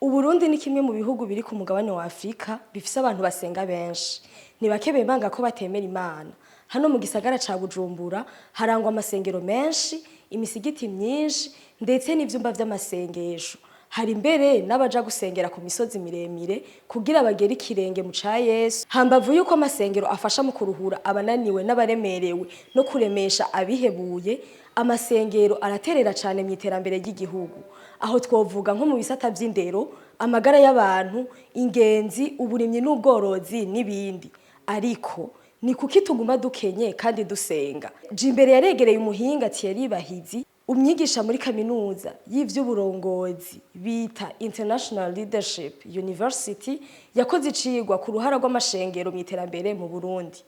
Uburundi ni kimwe mu bihugu biri ku mugabane wa Afrika bifise abantu basenga benshi. Ni bake bemanga ko batemera Imana. Hano mu gisagara ca Bujumbura harangwa amasengero menshi, imisigiti myinshi ndetse n'ivyumba vy'amasengesho. Hari mbere n'abaja gusengera ku misozi miremire kugira bagere ikirenge mu ca Yesu. Hambavu yuko amasengero afasha mu kuruhura abananiwe n'abaremerewe no kuremesha abihebuye, amasengero araterera cane mu iterambere ry'igihugu. Aho twovuga nko mu bisata vy'indero, amagara y'abantu, ingenzi, uburimyi n'ubworozi n'ibindi. Ariko ni kuki tuguma dukenye kandi dusenga? Jimbere yaregereye umuhinga Thierry Bahizi, umwigisha muri kaminuza y'ivy'uburongozi bita International Leadership University, yakoze icigwa ku ruhara rw'amashengero mu iterambere mu Burundi.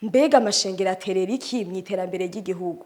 Mbega amashengero aterera iki mu iterambere ry'igihugu?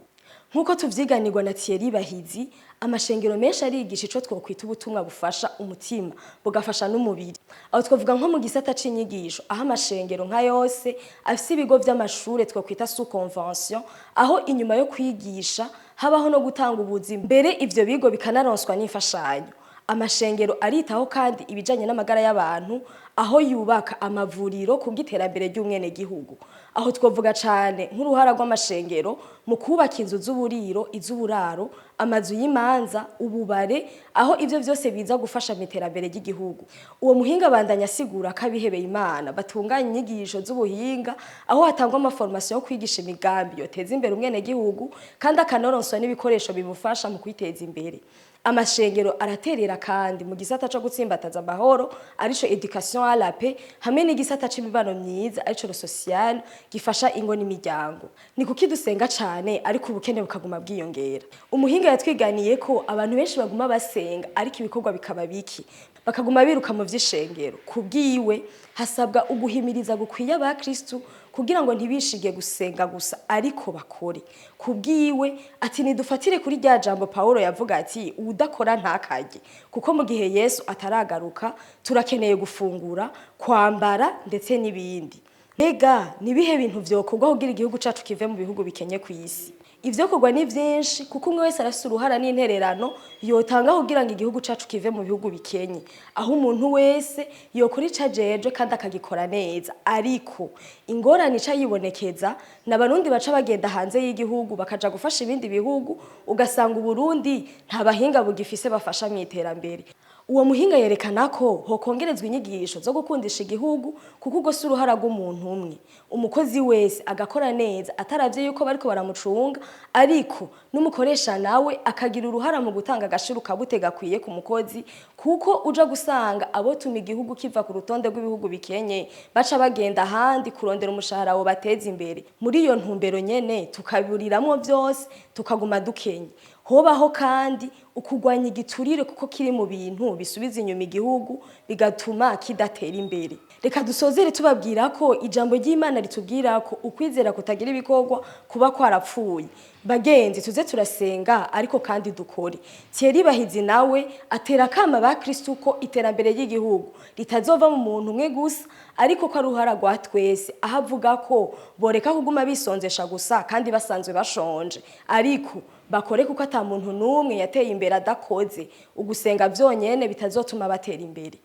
Nk'uko tuvyiganirwa na Thierry Bahizi, amashengero menshi arigisha ico twokwita ubutumwa bufasha umutima bugafasha n'umubiri. Aho twavuga nko mu gisata c'inyigisho, aho amashengero nka yose afise ibigo vy'amashure twokwita sous convention, aho inyuma yo kwigisha habaho no gutanga ubuzi, mbere ivyo bigo bikanaronswa n'imfashanyo. Amashengero aritaho kandi ibijanye n'amagara y'abantu, aho yubaka amavuriro kubw'iterambere ry'umwenegihugu. Aho twovuga cane nk'uruhara rw'amashengero mu kubaka inzu z'uburiro, iz'uburaro, amazu y'imanza, ububare, aho ivyo vyose biza gufasha mu iterambere ry'igihugu. Uwo muhinga abandanya asigura ko abihebeye Imana batunganya inyigisho z'ubuhinga, aho hatangwa ama formation yo kwigisha imigambi yoteza imbere umwenegihugu, kandi akanoronswa n'ibikoresho bimufasha mu kwiteza imbere. Amashengero araterera kandi mu gisata co gutsimbataza amahoro, arico éducation à la paix, hamwe n'igisata c'imibano myiza, arico le social, gifasha ingo n'imiryango. Ni kuki dusenga cane ariko ubukene bukaguma bwiyongera? Umuhinga yatwiganiye ko abantu benshi baguma basenga ariko ibikorwa bikaba biki, bakaguma biruka mu vy'ishengero. Kubwiwe, hasabwa uguhimiriza gukwiye abakristu kugira ngo ntibishige gusenga gusa ariko bakore. Kubwiwe ati nidufatire kuri rya jambo Paulo yavuga ati: "Uwudakora ntakarye", kuko mu gihe Yesu ataragaruka turakeneye gufungura, kwambara ndetse n'ibindi. Mbega nibihe bintu vyokorwa kugira igihugu cacu kive mu bihugu bikenye kw'isi? Ivyokorwa ni vyinshi, kuko umwe wese arafise uruhara n'intererano yotanga kugira ngo igihugu cacu kive mu bihugu bikenye, aho umuntu wese yokora ico ajejwe kandi akagikora neza. Ariko ingorane ica yibonekeza ni Abarundi baca bagenda hanze y'igihugu bakaja gufasha ibindi bihugu, ugasanga Uburundi nta bahinga bugifise bafasha mu iterambere. Uwo muhinga yerekana ko hokongerezwa inyigisho zo gukundisha igihugu, kuko ubwo si uruhara rw'umuntu umwe. Umukozi wese agakora neza ataravye yuko bariko baramucunga, ariko n'umukoresha nawe akagira uruhara mu gutanga agashiro kabute gakwiye ku mukozi, kuko uja gusanga abotuma igihugu kiva ku rutonde rw'ibihugu bikenye baca bagenda ahandi kurondera umushahara wo bateza imbere. Muri iyo ntumbero nyene tukaburiramwo vyose, tukaguma dukenye. Hobaho kandi ukugwanya igiturire, kuko kiri mu bintu bisubiza inyuma igihugu, bigatuma kidatera imbere. Reka dusozere tubabwira ko ijambo ry'Imana ritubwira ko ukwizera kutagira ibikorwa kuba kwarapfuye. Bagenzi, tuze turasenga ariko kandi dukore. Thierry Bahizi nawe atera akama ba Kristo ko iterambere ry'igihugu ritazova mu muntu umwe gusa, ariko ko ari uruhara rwa twese, aho avuga ko boreka kuguma bisonzesha gusa kandi basanzwe bashonje, ariko bakore, kuko ata muntu n'umwe yateye imbere adakoze. Ugusenga vyonyene bitazotuma batera imbere.